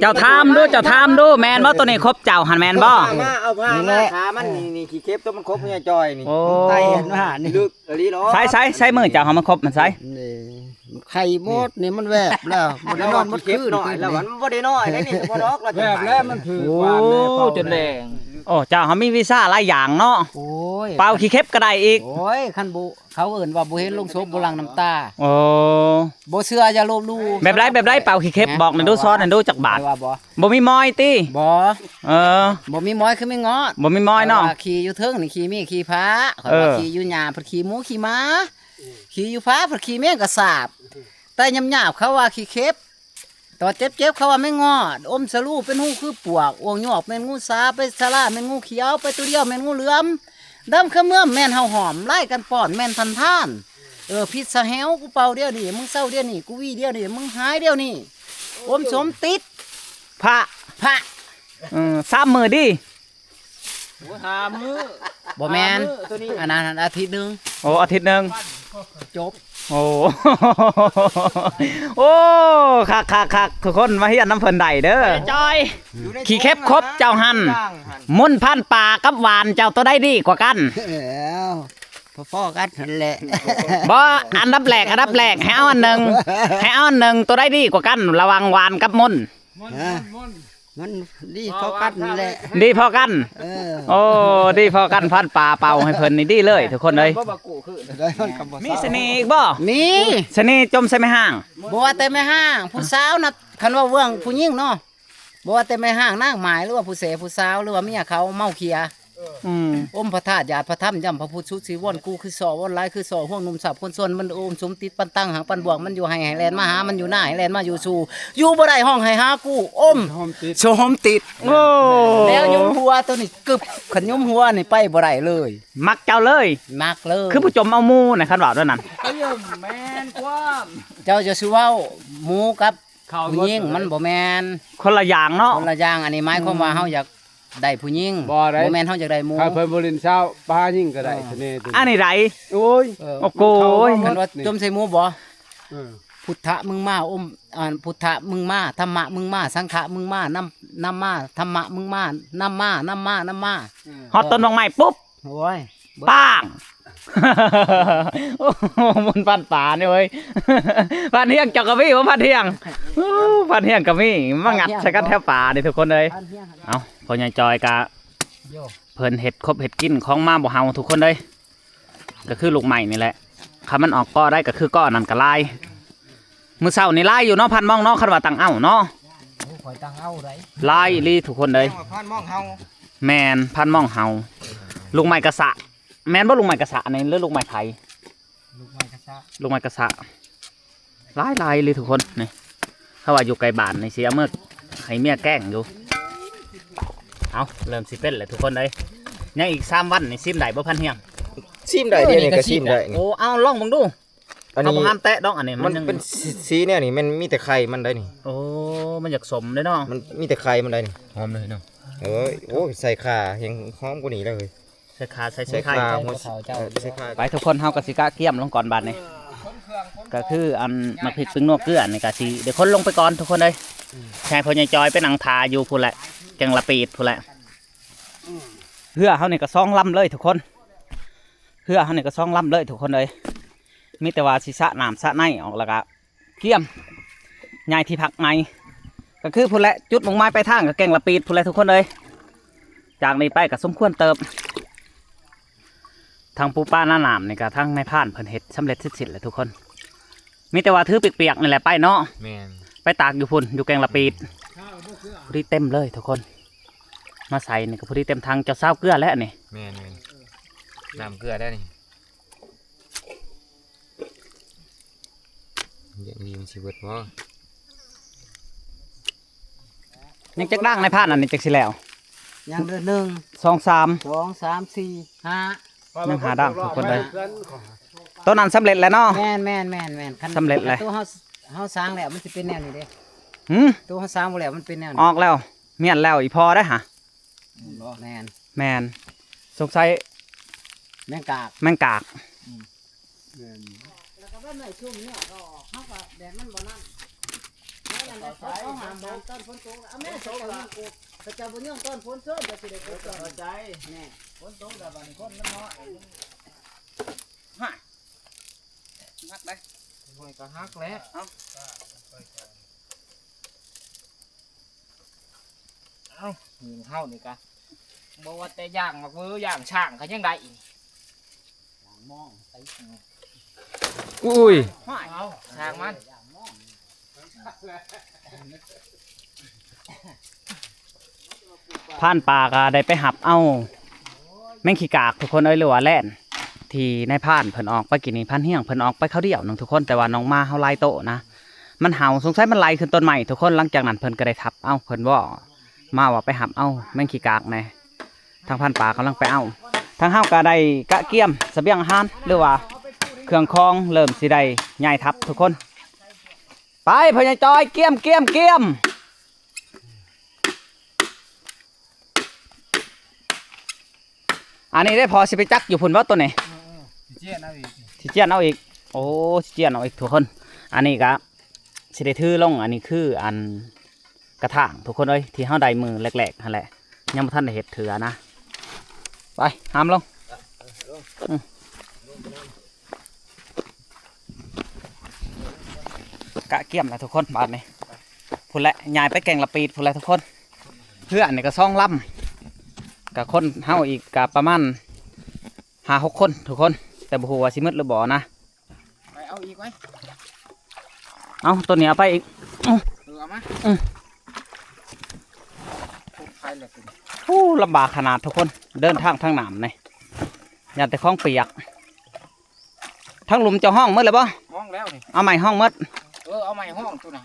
ເຈົ້າຖາມດູ ເຈົ້າຖາມດູ ແມ່ນບໍ່ ໂຕນີ້ຄົບເຈົ້າຫັ້ນແມ່ນບໍ່? ມາ ເອົາຜ້າ ນີ້ແຫຼະ ມາ ຂາມັນນີ້ ນີ້ ຂີ້ເຂັບໂຕມັນຄົບເມຍຈ່ອຍນີ້ ໂອ້ ໄຕເຫັນວ່ານີ້ ລຶກອີ່ຫຼີເນາະ ໃສ ໃສ ໃສມືເຈົ້າຫາມັນຄົບມັນໃສ ນີ້ ໄຂ່ໝົດນີ້ ມັນແວບແລ້ວ ບໍ່ໄດ້ນອນໝົດຄືນ ແລ້ວມັນບໍ່ໄດ້ນ້ອຍເດ້ນີ້ ບໍ່ດອກ ແວບແລ້ວມັນຖືກ ໂອ້ ຈນແດງ ໂອ້ ເຈົ້າຫາມີວິຊາຫຼາຍຢ່າງເນາະ ໂອ້ຍ ເປົ່າຂີ້ເຂັບກໍໄດ້ອີກ ໂອ້ຍ ຄັນບໍ່ ເຂົາເອີ້ນວ່າບໍ່ເຫັນລົງສົບບໍ່ຫຼັ່ງນ້ຳຕາ ໂອ້ ບໍ່ເຊື່ອຢ່າລົບຫຼູ່ ແບບໃດ ແບບໃດ ເປົ່າຂີ້ເຂັບ ຮະ ບອກໜ່ອຍດູ ສອນໜ່ອຍດູ ຈັກບາດ ຂ້ອຍວ່າບໍ່ ບໍ່ມີມອຍຕິ ບໍ່ ເອີ ບໍ່ມີມອຍຄືມີເງາະ ບໍ່ມີມອຍເນາະ ຂ້ອຍວ່າຂີ້ຢູ່ເທິງນີ້ຂີ້ໝີຂີ້ພ້າ ຂ້ອຍວ່າ ເອີ ຂີ້ຢູ່ຫຍ້າ ພັດຂີ້ໝູຂີ້ໝາ ຂີ້ຢູ່ຟ້າ ພັດຂີ້ແມງກະສາບ ແຕ່ຫຍາບໆ ເຂົາວ່າຂີ້ເຂັບ ຕອນເຈັບໆ ເຂົາວ່າແມງງອດ ອົມສະລູເປັນຮູຄືປວກ ອວງຍວກແມ່ນງູສາ ໄປສາລາແມ່ນງູຂຽວ ໄປໂຕດຽວແມ່ນງູເຫຼືອມ ດຳຂະເໝືອມແມ່ນເຫົ່າຫອມ ລາຍກັນປ້ອນແມ່ນທັນທານ ເອີ ພິດສະແຫວ ກູເປົ່າດຽວນີ້ ມຶງເຊົາດຽວນີ້ ກູຫວີດຽວນີ້ ມຶງຫາຍດຽວນີ້ ອົມສົມຕິດ ພະ ພະ ເອີ ສາມມື້ດີ ໂອ້ຍ ຫ້າມື້ ບໍ່ແມ່ນ ຫ້າມື້ໂຕນີ້ ອັນນັ້ນອາທິດໜຶ່ງ ໂອ້ ອາທິດໜຶ່ງ ຈົບ ໂອ້ ໂອ້ ຄັກໆໆ ທຸກຄົນມາຮຽນນຳເພິ່ນໄດ້ເດີ ຈ່ອຍ ຂີ້ເຂັບຄົບເຈົ້າຫັ້ນ ມົນພັນປ່າກັບຫວ່ານເຈົ້າໂຕໃດດີກວ່າກັນ? ເອີ ພໍໆກັນຫັ້ນແຫຼະ ບໍ່ ອັນດັບແລກ ອັນດັບແລກ ໃຫ້ເອົາອັນໜຶ່ງ ໃຫ້ເອົາອັນໜຶ່ງ ໂຕໃດດີກວ່າກັນ ລະຫວ່າງຫວ່ານກັບມົນ? ຮະ ມັນດີພໍກັນແຫຼະ ດີພໍກັນ ເອີ ໂອ້ ດີພໍກັນ ພັນປ່າເປົ່າໃຫ້ເພິ່ນນີ້ດີເລີຍທຸກຄົນເອີຍ ບໍ່ບາກູຄືນ ມີສະເໜ່ອີກບໍ່? ມີ ສະເໜ່ຈົ່ມໃສ່ແມ່ຮ້າງ ບໍ່ວ່າແຕ່ແມ່ຮ້າງ ຜູ້ສາວນະ ຄັນວ່າເລື່ອງຜູ້ຍິງເນາະ ບໍ່ວ່າແຕ່ແມ່ຮ້າງນາງໝາຍ ຫຼືວ່າຜູ້ແສຜູ້ສາວ ຫຼືວ່າເມຍເຂົາເມົາເຂຍ ອືມ ອົມພະທາດຢາດພະທຳ ຢ້ຳພະພຸດສຸດສີວອນ ກູຄືສໍວອນຫຼາຍຄືສໍ ຫ່ວງໜຸ່ມສາບຄົນຊວນ ມັນອົມສົມຕິດປັນຕັງ ຫາງປັນບວກ ມັນຢູ່ໄຮ່ໃຫ້ແລ່ນມາຫາ ມັນຢູ່ນາໃຫ້ແລ່ນມາຢູ່ສູ່ ຢູ່ບໍ່ໄດ້ຮ້ອງໄຫ້ຫາກູ ອົມ ໂອ້ ໂຊໂຮມຕິດ ໂອ້ ແລ້ວຍຸມຫົວໂຕນີ້ກຶບ ຄັນຍຸມຫົວນີ້ໄປບໍ່ໄດ້ເລີຍ ມັກເຈົ້າເລີຍ ມັກເລີຍ ຄືຜູ້ຈົ່ມເອົາໝູນະ ຄັນເວົ້າແນວນັ້ນ ແມ່ນຄວາມ ເຈົ້າຈະຊິເວົ້າໝູກັບ ເຂົ້າ ຜູ້ຍິງ ໝົດເລີຍ ມັນບໍ່ແມ່ນ ຄົນລະຢ່າງເນາະ ຄົນລະຢ່າງ ອັນນີ້ໝາຍຄວາມວ່າ ອືມ ເຮົາຢາກໄດ້ຜູ້ຍິງ ບໍ່ໄດ້ ບໍ່ແມ່ນເຮົາຢາກໄດ້ໝູ ຖ້າເພິ່ນບໍ່ຫຼິ້ນຊາວ ປາຍິງກໍໄດ້ ເອີ ສະເໜ່ຕົວນີ້ ອັນນີ້ໃດ ໂອ້ຍ ເອີ ໂອ້ໂກຍ ຄັນວ່າຈົ່ມໃສ່ໝູບໍ່ ເອີ ພຸດທະມຶງມາ ອົມ ອັນ ພຸດທະມຶງມາ ທຳມະມຶງມາ ສັງຂະມຶງມາ ນຳ ນຳມາ ທຳມະມຶງມາ ນຳມາ ນຳມາ ນຳມາ ເອີ ຮອດຕົ້ນໝາກໄມ້ປຸບ ໂອ້ຍ ປ້າງ ໂອ້ໂຫ ມັນພັນປ່ານີ້ເວີຍ ພັນຮຽງເຈົ້າກໍມີບໍ່ ພັນຮຽງ ໂອ້ ພັນຮຽງກໍມີ ມາງັດໃສ່ກັນແຖວປ່ານີ້ທຸກຄົນເອີຍ ພັນຮຽງ ເອົ້າ ພໍ່ໃຫຍ່ຈອຍກະ ໂຍ ເພິ່ນເຮັດຄົບເຮັດກິນຂອງມາບໍ່ເຮົາທຸກຄົນເອີຍ ກໍຄືລູກໄມ້ນີ້ແຫຼະ ຄັນມັນອອກກໍໄດ້ກໍຄືກໍນັ້ນກໍຫຼາຍ ມື້ເຊົ້ານີ້ຫຼາຍຢູ່ເນາະ ພັນມອງເນາະ ຄັນວ່າຕັ້ງເອົາເນາະ ໂອ້ ຂ້ອຍຕັ້ງເອົາໄດ ຫຼາຍອີ່ຫຼີທຸກຄົນເອີຍ ພັນມອງເຮົາ ແມ່ນ ພັນມອງເຮົາ ລູກໄມ້ກະສະ ແມ່ນບໍ່ ລູກໄມ້ກະສະນີ້ ຫຼືລູກໄມ້ໄຜ່? ລູກໄມ້ກະສະ ລູກໄມ້ກະສະ ຫຼາຍໆອີ່ຫຼີທຸກຄົນ ນີ້ ຖ້າວ່າຢູ່ໃກ້ບ້ານນີ້ຊິເອົາເມືອໃຫ້ເມຍແກງຢູ່ ເອົ້າ ເລີ່ມຊິເປັນແລ້ວທຸກຄົນເອີຍ ຍັງອີກສາມວັນນີ້ ຊິມໄດ້ບໍ່ ພັນຮຽງ? ຊິມໄດ້ ດຽວນີ້ກໍຊິມໄດ້ ໂອ້ ເອົາລອງເບິ່ງດູ ອັນນີ້ ເຮົາບໍ່ຫ້າມແຕະດອກ ອັນນີ້ມັນຍັງ ມັນເປັນສີ ສີແນວນີ້ ແມ່ນມີແຕ່ໄຂ່ມັນໄດ໋ນີ້ ໂອ້ ມັນຢາກສົ້ມເດ້ເນາະ ມັນມີແຕ່ໄຂ່ມັນໄດ໋ນີ້ ຫອມເລີຍເນາະ ເອີຍ ໂອ້ຍ ໃສ່ຂ່າແຮ່ງຫອມກວ່ານີ້ແລ້ວເຮີ້ຍ ໃສ່ຂ່າ ໃສ່ ໃສ່ ໃສ່ໄຂ່ ຂ່າ ເອີ ໃສ່ຂ່າ ໃສ່ໄຂ່ ໄປທຸກຄົນ ເຮົາກໍຊິກະກຽມລົງກ່ອນບາດນີ້ ກໍຄືອັນໝາກພິກ ປິງນົວ ເກືອນີ້ກໍຊິໄດ້ຂົນລົງໄປກ່ອນທຸກຄົນເອີຍ ໃຫ້ພໍ່ໃຫຍ່ຈອຍໄປນັ່ງຖ້າຢູ່ພຸ້ນແຫຼະ ແກ້ງລະປີດພຸ້ນແຫຼະ ເຮືອເຮົານີ້ກໍສອງລຳເລີຍທຸກຄົນ ເຮືອເຮົານີ້ກໍສອງລຳເລີຍທຸກຄົນເອີຍ ມີແຕ່ວ່າຊິສະນ້ຳສະໃນອອກ ແລ້ວກໍກຽມຍ້າຍທີ່ພັກໃໝ່ ກໍຄືພຸ້ນແຫຼະ ຈຸດມຸ່ງໝາຍປາຍທາງກໍແກ້ງລະປີດພຸ້ນແຫຼະທຸກຄົນເອີຍ ຈາກນີ້ໄປກໍສົມຄວນເຕີບ ທັງປູປາໜານ້ຳນີ້ກໍທັງນາຍພານເພິ່ນເຮັດສຳເລັດເສັດສິ້ນແລ້ວທຸກຄົນ ມີແຕ່ວ່າຖືປຽກໆນີ້ແຫຼະໄປເນາະ ແມ່ນ ໄປຕາກຢູ່ພຸ້ນ ຢູ່ແກ້ງລະປີດ ພໍດີເຕັມເລີຍທຸກຄົນ ມາໃສ່ນີ້ກໍພໍດີເຕັມຖັງ ເຈົ້າຊາວເກືອແຫຼະນີ້ ແມ່ນໆ ນ້ຳເກືອໄດ້ນີ້ ຢາກມີມັນຊິເບິດບໍ່? ຍັງຈັກດ່າງນາຍພານ ອັນນີ້ຈັກຊິແລ້ວ? ຍັງເດີ ໜຶ່ງ ສອງ ສາມ ສອງ ສາມ ສີ່ ຫ້າ ຍັງຫ້າດ່າງທຸກຄົນເອີຍ ໂຕນັ້ນສຳເລັດແລ້ວເນາະ ແມ່ນໆໆໆ ຄັນ ສຳເລັດແລ້ວ ໂຕເຮົາ ເຮົາສ້າງແລ້ວມັນຊິເປັນແນວນີ້ເດ້ ຫື ໂຕເຮົາສ້າງບໍ່ແລ້ວມັນເປັນແນວນີ້ ອອກແລ້ວ ມ້ຽນແລ້ວ ອີ່ພໍໄດ໋ຫາ ແມ່ນ ແມ່ນ ສົງໄສ ແມງກາກ ແມງກາກ ອືມ ແມ່ນ ແລ້ວກໍເບິ່ງໃນຊຸມນີ້ກໍອອກ ເຮົາກໍແບບມັນບໍ່ນັ້ນ ນັ້ນແຫຼະ ເຂົາຫ້າມ ຫ້າມຕອນຝົນຕົກ. ເອົາແມ່ ເຂົາເຈົ້າບໍ່ຍອມຕອນຝົນເຊີນ ກໍຊິໄດ້ກົດຕອນ ເຂົ້າໃຈ. ແມ່ນ ຝົນຕົກແລ້ວ ບາດນີ້ຄົນມັນນ້ອຍ. ຮະ ມັກໄດ໋ ຫ້ວຍກໍຫັກແລ້ວ. ເອົ້າ ເອົ້າ ເຮົານີ້ກະ ບໍ່ວ່າແຕ່ຢ່າງໝາກເວີ ຢ່າງຊ້າງກໍຍັງໄດ້ອີກ. ຢ່າງມອງໄປ ອຸ້ຍ ຫ້ວຍ ເອົາ ຊ່າງມັນ. ພານປ່າກໍໄດ້ໄປຮັບເອົາແມງຂີ້ກາກ ທຸກຄົນເອີຍ ຫຼືວ່າແລ່ນ ທີ່ນາຍພານເພິ່ນອອກໄປກີ້ນີ້. ພານຮຽງເພິ່ນອອກໄປຄາວດຽວໜຶ່ງ ທຸກຄົນ ແຕ່ວ່ານ້ອງໝາເຮົາຫຼາຍໂຕນະ ມັນເຫົ່າ ສົງໄສມັນໄລ່ຂຶ້ນຕົ້ນໄມ້ ທຸກຄົນ. ຫຼັງຈາກນັ້ນເພິ່ນກໍໄດ້ທັບເອົາ ເພິ່ນເວົ້າມາວ່າໄປຮັບເອົາແມງຂີ້ກາກແດ່. ທາງພານປ່າກຳລັງໄປເອົາ ທາງເຮົາກໍໄດ້ກະກຽມສະບຽງອາຫານ ຫຼືວ່າເຄື່ອງຂອງ ເລີ່ມຊິໄດ້ຍ້າຍທັບ ທຸກຄົນ. ໄປ ພໍ່ໃຫຍ່ຈອຍ ກຽມ ກຽມ ກຽມ. ອັນນີ້ໄດ້ພໍຊິໄປຈັກຢູ່ພຸ້ນບໍ່ໂຕນີ້? ເອີໆ ຊິຈຽນເອົາອີກ ຊິຈຽນເອົາອີກ. ໂອ້ ຊິຈຽນເອົາອີກ ທຸກຄົນ. ອັນນີ້ກະຊິໄດ້ຖືລົງ. ອັນນີ້ຄືອັນກະຖາງ ທຸກຄົນເອີຍ ທີ່ເຮົາໄດ້ມື້ແລກໆຫັ້ນແຫຼະ ຍັງບໍ່ທັນໄດ້ເຮັດເທື່ອນະ. ໄປ ຫາມລົງ. ອືມ ກະກຽມແລ້ວທຸກຄົນ ບາດນີ້. ພຸ້ນແຫຼະ ຍ້າຍໄປແກ່ງລະປີດພຸ້ນແຫຼະທຸກຄົນ. ເຮືອນີ້ກໍສອງລຳ ກະຄົນເຮົາອີກກະປະມານຫ້າຫົກຄົນທຸກຄົນ ແຕ່ບໍ່ຮູ້ວ່າຊິໝົດຫຼືບໍ່ນະ. ໄປເອົາອີກໄວ້ ເອົາ ໂຕນີ້ເອົາໄປອີກ. ເອີ ເອົາມາ ອືມ ໂອ້ ລຳບາກຂະໜາດທຸກຄົນ ເດີນທາງທາງນ້ຳນີ້ ຢ້ານແຕ່ຂອງປຽກ. ທາງລຸ່ມເຈົ້າຫ້ອງໝົດແລ້ວບໍ່? ຫ້ອງແລ້ວນີ້ ເອົາໄມ້ຫ້ອງໝົດ. ເອີ ເອົາໄມ້ຫ້ອງໂຕນັ້ນ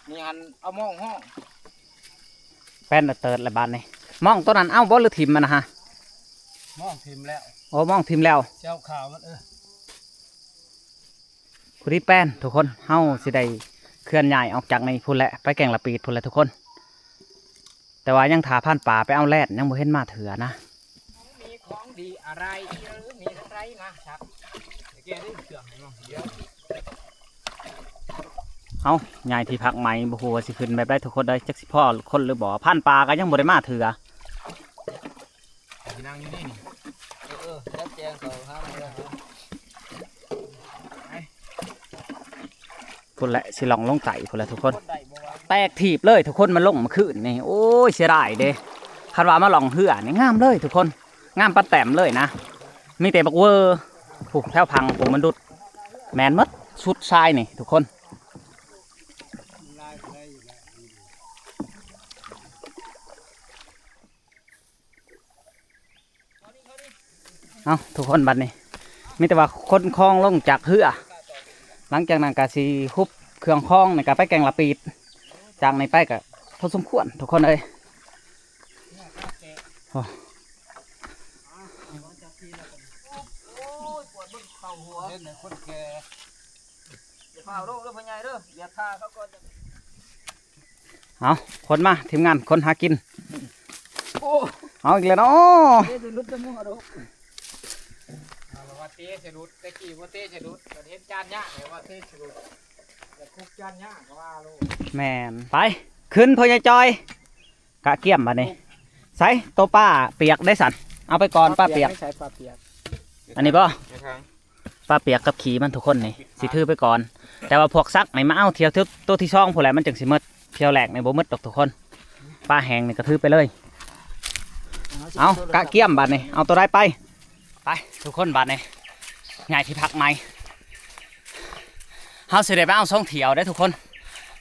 ນີ້ຫັ້ນ ເອົາມອງຫ້ອງ. ແປ້ນເຕີດແລ້ວບາດນີ້ ມອງໂຕນັ້ນເອົາບໍ່ ຫຼືຖິ້ມມັນນະຮະ? ມອງຖິ້ມແລ້ວ. ໂອ້ ມອງຖິ້ມແລ້ວ ເຈົ້າຂາວມັນ. ເອີ ຜູ້ທີ່ແປ້ນທຸກຄົນ ເຮົາຊິໄດ້ເຄື່ອນຍ້າຍອອກຈາກນີ້ພຸ້ນແຫຼະ ໄປແກ່ງລະປີດພຸ້ນແຫຼະທຸກຄົນ. ແຕ່ວ່າຍັງຖ້າພານປ່າໄປເອົາແລ່ນ ຍັງບໍ່ເຫັນມາເທື່ອນະ. ມີຂອງດີອະໄລ ມີໃຜມາຊັກ ແກໄດ້ເຄື່ອງໃຫ້ເນາະ. ເອົາ ຍ້າຍທີ່ພັກໃໝ່ ບໍ່ຮູ້ວ່າຊິຂຶ້ນແບບໃດທຸກຄົນເອີຍ ຈັກຊິພໍ້ຄົນຫຼືບໍ່. ພານປ່າກໍຍັງບໍ່ໄດ້ມາເທື່ອ. ຊິນັ່ງຢູ່ນີ້ນີ້ ເອີໆ ຈັດແຈງເຂົ້າຫາມັນເດີ. ພຸ້ນແຫຼະ ຊິລ່ອງລົງໃຕ້ພຸ້ນແຫຼະທຸກຄົນ. ແຕກຖີບເລີຍທຸກຄົນ ມັນລົງເມື່ອຄືນນີ້. ໂອ້ຍ ເສຍດາຍເດ້ ຄັນວ່າມາລ່ອງເຮືອນີ້ ງາມເລີຍທຸກຄົນ ງາມປານແຕ້ມເລີຍນະ. ມີແຕ່ບັກເວີ ຜູ້ແຖວພັງ ຜູ້ມັນດຸດ ແມ່ນໝົດ ສຸດຊາຍນີ້ທຸກຄົນ. ເອົາ ທຸກຄົນ ບັດນີ້ມີແຕ່ວ່າຂົນຂອງລົງຈາກເຮືອ. ຫຼັງຈາກນັ້ນກໍຊິຮຸບເຄື່ອງຂອງ ແລ້ວກໍໄປແກ່ງລະປີດ. ຈາກນີ້ໄປກໍພໍສົມຄວນທຸກຄົນເອີຍ. ໂອ້ ໂອ້ຍ ປວດເບິ່ງເຂົ້າຫົວ ເຫັນແຕ່ຄົນແກ່. ຢ່າພາວລົງເດີພໍ່ໃຫຍ່ເດີ ຢ່າທ່າເຂົາກ່ອນ. ເອົາ ຄົນມາ ທີມງານຄົນຫາກິນ. ໂອ້ ເອົາອີກແລ້ວເນາະ. ເຕະຊິຫຼຸດແຕ່ໝວກ ເອົາລະວ່າເຕະຊິຫຼຸດ ແຕ່ກີ້ບໍ່ເຕະຊິຫຼຸດ ບັດເຫັນຈານຍາກ ແລ້ວວ່າເຕະຊິຫຼຸດ ແລ້ວຄຸກຈານຍາກກໍວ່າໂລດ. ແມ່ນ ໄປ ຂຶ້ນພໍ່ໃຫຍ່ຈອຍ. ກະກຽມບາດນີ້. ໃສໂຕປາປຽກໄດ້ຊັ້ນ ເອົາໄປກ່ອນ. ປາປຽກ ປາປຽກໃສ? ປາປຽກ ອັນນີ້ບໍ່? ປາປຽກກັບຂີ້ມັນທຸກຄົນນີ້ ຊິຖືໄປກ່ອນ. ແຕ່ວ່າພວກສັກນີ້ມາເອົາທ່ຽວໂຕທີສອງພຸ້ນແຫຼະ ມັນຈຶ່ງຊິໝົດ. ທ່ຽວແລກນີ້ບໍ່ໝົດດອກທຸກຄົນ. ປາແຫ້ງນີ້ກໍຖືໄປເລີຍ. ເອົາ ກະກຽມບາດນີ້ ເອົາໂຕໃດໄປ. ໄປທຸກຄົນ ບາດນີ້ຍ້າຍທີ່ພັກໃໝ່. ເຮົາຊິໄດ້ໄປເອົາສອງຖ້ຽວເດ້ທຸກຄົນ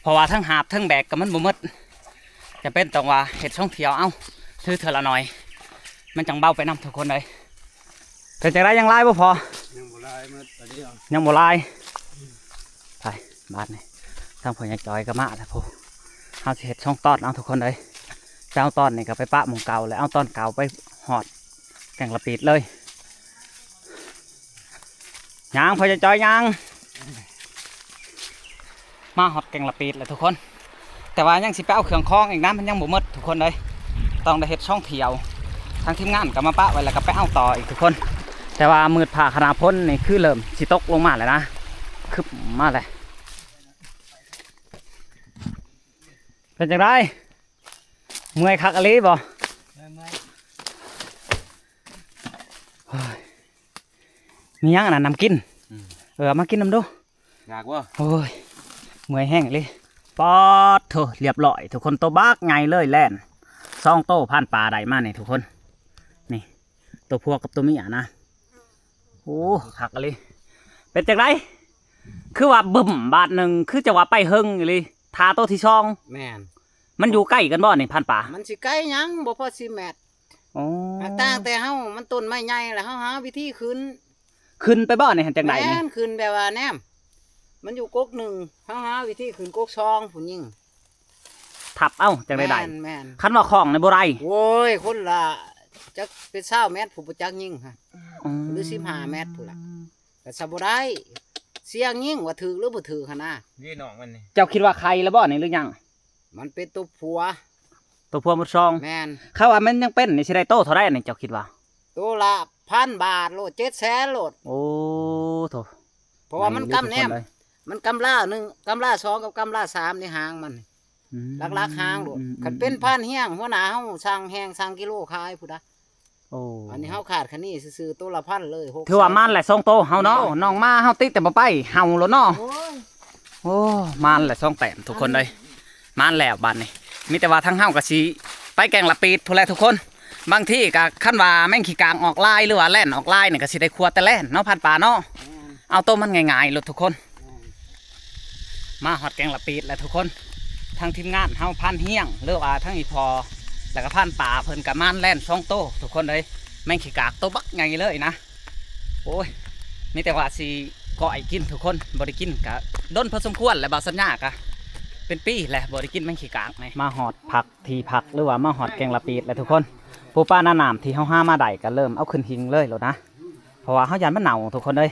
ເພາະວ່າທັງຫາບທັງແບກກໍມັນບໍ່ໝົດ ຈຳເປັນຕ້ອງວ່າເຮັດສອງຖ້ຽວ. ເອົາ ຖືເທື່ອລະໜ້ອຍ ມັນຈັ່ງເບົາໄປນຳທຸກຄົນເອີຍ. ເປັນຈັ່ງໃດ ຍັງຫຼາຍບໍ່ພໍ? ຍັງບໍ່ຫຼາຍໝົດ ອັນນີ້ເອົາ ຍັງບໍ່ຫຼາຍ. ໄປ ບາດນີ້ ທາງພໍ່ໃຫຍ່ຈອຍກໍມາແລ້ວພຸ້ນ. ເຮົາຊິເຮັດສອງຕອນເອົາທຸກຄົນເອີຍ. ຈະເອົາຕອນນີ້ກໍໄປປະໝ່ອງເກົ່າ ແລ້ວເອົາຕອນເກົ່າໄປຮອດແກ່ງລະປີດເລີຍ. ຍ່າງ ພໍ່ໃຫຍ່ຈອຍຍ່າງ ມາຮອດແກ່ງລະປີດແລ້ວທຸກຄົນ. ແຕ່ວ່າຍັງຊິໄປເອົາເຄື່ອງຂອງອີກນະ ມັນຍັງບໍ່ໝົດທຸກຄົນເອີຍ. ຕ້ອງໄດ້ເຮັດສອງຖ້ຽວ ທາງທີມງານກໍມາປະໄວ້ ແລ້ວກໍໄປເອົາຕໍ່ອີກທຸກຄົນ. ແຕ່ວ່າມືດຟ້າຂະໜາດ ຝົນນີ້ຄືເລີ່ມຊິຕົກລົງມາແລ້ວນະ ຄຶບມາແລ້ວ. ໄປ ເປັນຈັ່ງໃດ? ເມື່ອຍຄັກອີ່ຫຼີບໍ່? ເມື່ອຍ ເມື່ອຍ. ໂອ້ຍ ມີຫຍັງອັນນັ້ນ ນ້ຳກິນ? ອືມ ເອີ ເອົາມາກິນນຳດູ. ຢາກບໍ່? ໂອ້ຍ ເມື່ອຍແຮງອີ່ຫຼີ. ປາດໂທ້ ລຽບຮ້ອຍທຸກຄົນ ໂຕບັກໃຫຍ່ເລີຍ ແລ່ນສອງໂຕ ພານປ່າໄດ້ມານີ້ທຸກຄົນ ນີ້ ໂຕຜົວກັບໂຕເມຍນະ. ໂອ້ ຄັກອີ່ຫຼີ. ເປັນຈັ່ງໃດ? ຄືວ່າບຶ້ມບາດໜຶ່ງ ຄືຈະວ່າໄປເຫິງອີ່ຫຼີ ຖ້າໂຕທີສອງ. ແມ່ນ. ມັນຢູ່ໃກ້ກັນບໍ່ນີ້ ພານປ່າ? ມັນຊິໄກຫຍັງ ບໍ່ພໍສິບແມັດ. ອໍ ຫາກຕ່າງແຕ່ເຮົາ ມັນຕົ້ນໄມ້ໃຫຍ່ ແລ້ວເຮົາຫາວິທີຂຶ້ນ. ຂຶ້ນໄປບໍ່ນີ້ຫັ້ນ ຈັ່ງໃດນີ້? ແມ່ນ ຂຶ້ນແບບວ່າແນມ ມັນຢູ່ກົກໜຶ່ງ ເຮົາຫາວິທີຂຶ້ນກົກສອງ ຜູ້ຍິງ ທັບເອົາຈັ່ງໃດໄດ້. ແມ່ນໆ ຄັນວ່າຄ້ອງນີ້ບໍ່ໄດ້. ໂອ້ຍ ຄົນລະຈັກເປັນຊາວແມັດ ຜູ້ບໍ່ຈັກຍິງຫັ້ນ ອືມ ຫຼືສິບຫ້າແມັດພຸ້ນລະ ກໍຊະບໍ່ໄດ້. ສ່ຽງຍິງວ່າຖືກຫຼືບໍ່ຖືກຫັ້ນນະ. ນີ້ນ້ອງມັນນີ້ ເຈົ້າຄິດວ່າໄຂ່ແລ້ວບໍ່ນີ້ ຫຼືຍັງ? ມັນເປັນໂຕຜົວ ໂຕຜົວໝົດສອງ. ແມ່ນ. ຄັນວ່າມັນຍັງເປັນນີ້ ຊິໄດ້ໂຕເທົ່າໃດນີ້ ເຈົ້າຄິດວ່າ? ໂຕລະພັນບາດໂລດ ເຈັດແສນໂລດ. ໂອ້ ໂທ້ ເພາະວ່າມັນກຳແນມ ມັນກຳລາໜຶ່ງ ກຳລາສອງ ກັບກຳລາສາມ ໃນຫາງມັນ ອືມ ຫຼັກໆຫາງໂລດ. ອືມໆໆໆ ຄັນເປັນພານຮຽງ ຫົວໜ້າເຮົາສັ່ງແຮງ ສັ່ງກິໂລຂາຍພຸ້ນນະ. ໂອ້ ອັນນີ້ເຮົາຄາດຄະເນຊື່ໆ ໂຕລະພັນເລີຍ ຫົກ ຖືວ່າມານແຫຼະສອງໂຕເຮົາເນາະ. ແມ່ນ. ນ້ອງໝາເຮົາຕິດແຕ່ບໍ່ໄປ ເຫົ່າໂລດເນາະ. ໂອ້ຍ ໂອ້ ມານແຫຼະສອງແຕ້ມທຸກຄົນເອີຍ. ມານແລ້ວບາດນີ້ ມີແຕ່ວ່າທາງເຮົາກໍຊິໄປແກ້ງລະປີດພຸ້ນແຫຼະທຸກຄົນ. ບາງທີກໍຄັນວ່າແມງຂີ້ກາງອອກຫຼາຍ ຫຼືວ່າແລ່ນອອກຫຼາຍນີ້ ກໍຊິໄດ້ຄົວແຕ່ແລ່ນເນາະ ພານປ່າເນາະ. ແມ່ນ. ເອົາໂຕມັນງ່າຍໆໂລດທຸກຄົນ. ແມ່ນ. ມາຮອດແກ້ງລະປີດແລ້ວທຸກຄົນ ທາງທີມງານເຮົາ ພານຮຽງ ຫຼືວ່າທາງອີ່ພໍ່ ແລ້ວກໍພານປ່າ ເພິ່ນກໍມານແລ່ນສອງໂຕທຸກຄົນເອີຍ. ແມງຂີ້ກາກໂຕບັກໃຫຍ່ເລີຍນະ. ໂອ້ຍ ມີແຕ່ວ່າຊິກ້ອຍກິນທຸກຄົນ ບໍ່ໄດ້ກິນກະດົນພໍສົມຄວນແຫຼະ. ບ່າວສັນຍາກະເປັນປີແຫຼະ ບໍ່ໄດ້ກິນແມງຂີ້ກາກນີ້. ມາຮອດພັກ ທີ່ພັກ ຫຼືວ່າມາຮອດແກ້ງລະປີດແລ້ວທຸກຄົນ. ປູປາໜ້ານ້ຳທີ່ເຮົາຫາມາໄດ້ກໍເລີ່ມເອົາຂຶ້ນຫິ້ງເລີຍໂລດນະ ເພາະວ່າເຮົາຢ້ານມັນເນົ່າທຸກຄົນເອີຍ.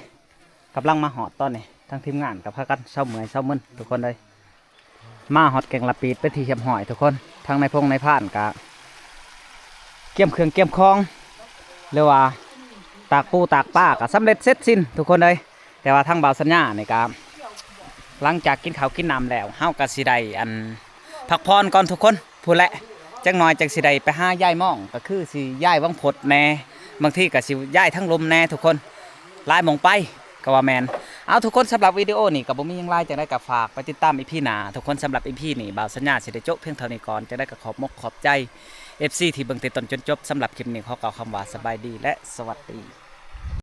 ກຳລັງມາຮອດຕອນນີ້ ທາງທີມງານກໍພາກັນເຊົາເມື່ອຍເຊົາມຶນທຸກຄົນເອີຍ. ມາຮອດແກ້ງລະປີດເປັນທີ່ຮຽບຮ້ອຍທຸກຄົນ. ທາງນາຍພົງນາຍພານກໍກຽມເຄື່ອງກຽມຂອງ ຫຼືວ່າຕາກປູຕາກປາກໍສຳເລັດເສັດສິ້ນທຸກຄົນເອີຍ. ແຕ່ວ່າທາງບ່າວສັນຍານີ້ກໍ ຫຼັງຈາກກິນເຂົ້າກິນນ້ຳແລ້ວ ເຮົາກໍຊິໄດ້ ອັນ ພັກຜ່ອນກ່ອນທຸກຄົນ ພຸ້ນແຫຼະ. ຈັກໜ່ອຍຈັ່ງຊິໄດ້ໄປຫາຍາຍມອງ ກໍຄືຊິຍ້າຍວັງພົດແດ່ ບາງທີກໍຊິຍ້າຍທາງລຸ່ມແດ່ທຸກຄົນ. ຫຼາຍໝ່ອງໄປກໍວ່າແມ່ນ. ເອົາ ທຸກຄົນ ສຳລັບວິດີໂອນີ້ກໍບໍ່ມີຫຍັງຫຼາຍ ຈັ່ງໃດກໍຝາກໄປຕິດຕາມອີພີໜ້າທຸກຄົນ. ສຳລັບອີພີນີ້ ບ່າວສັນຍາຊິໄດ້ໂຈະພຽງເທົ່ານີ້ກ່ອນ. ຈັ່ງໃດກໍຂອບມົກຂອບໃຈເອັຟຊີທີ່ເບິ່ງແຕ່ຕົ້ນຈົນຈົບ. ສຳລັບຄລິບນີ້ຂໍກ່າວຄຳວ່າສະບາຍດີ ແລະ ສະຫວັດດີ.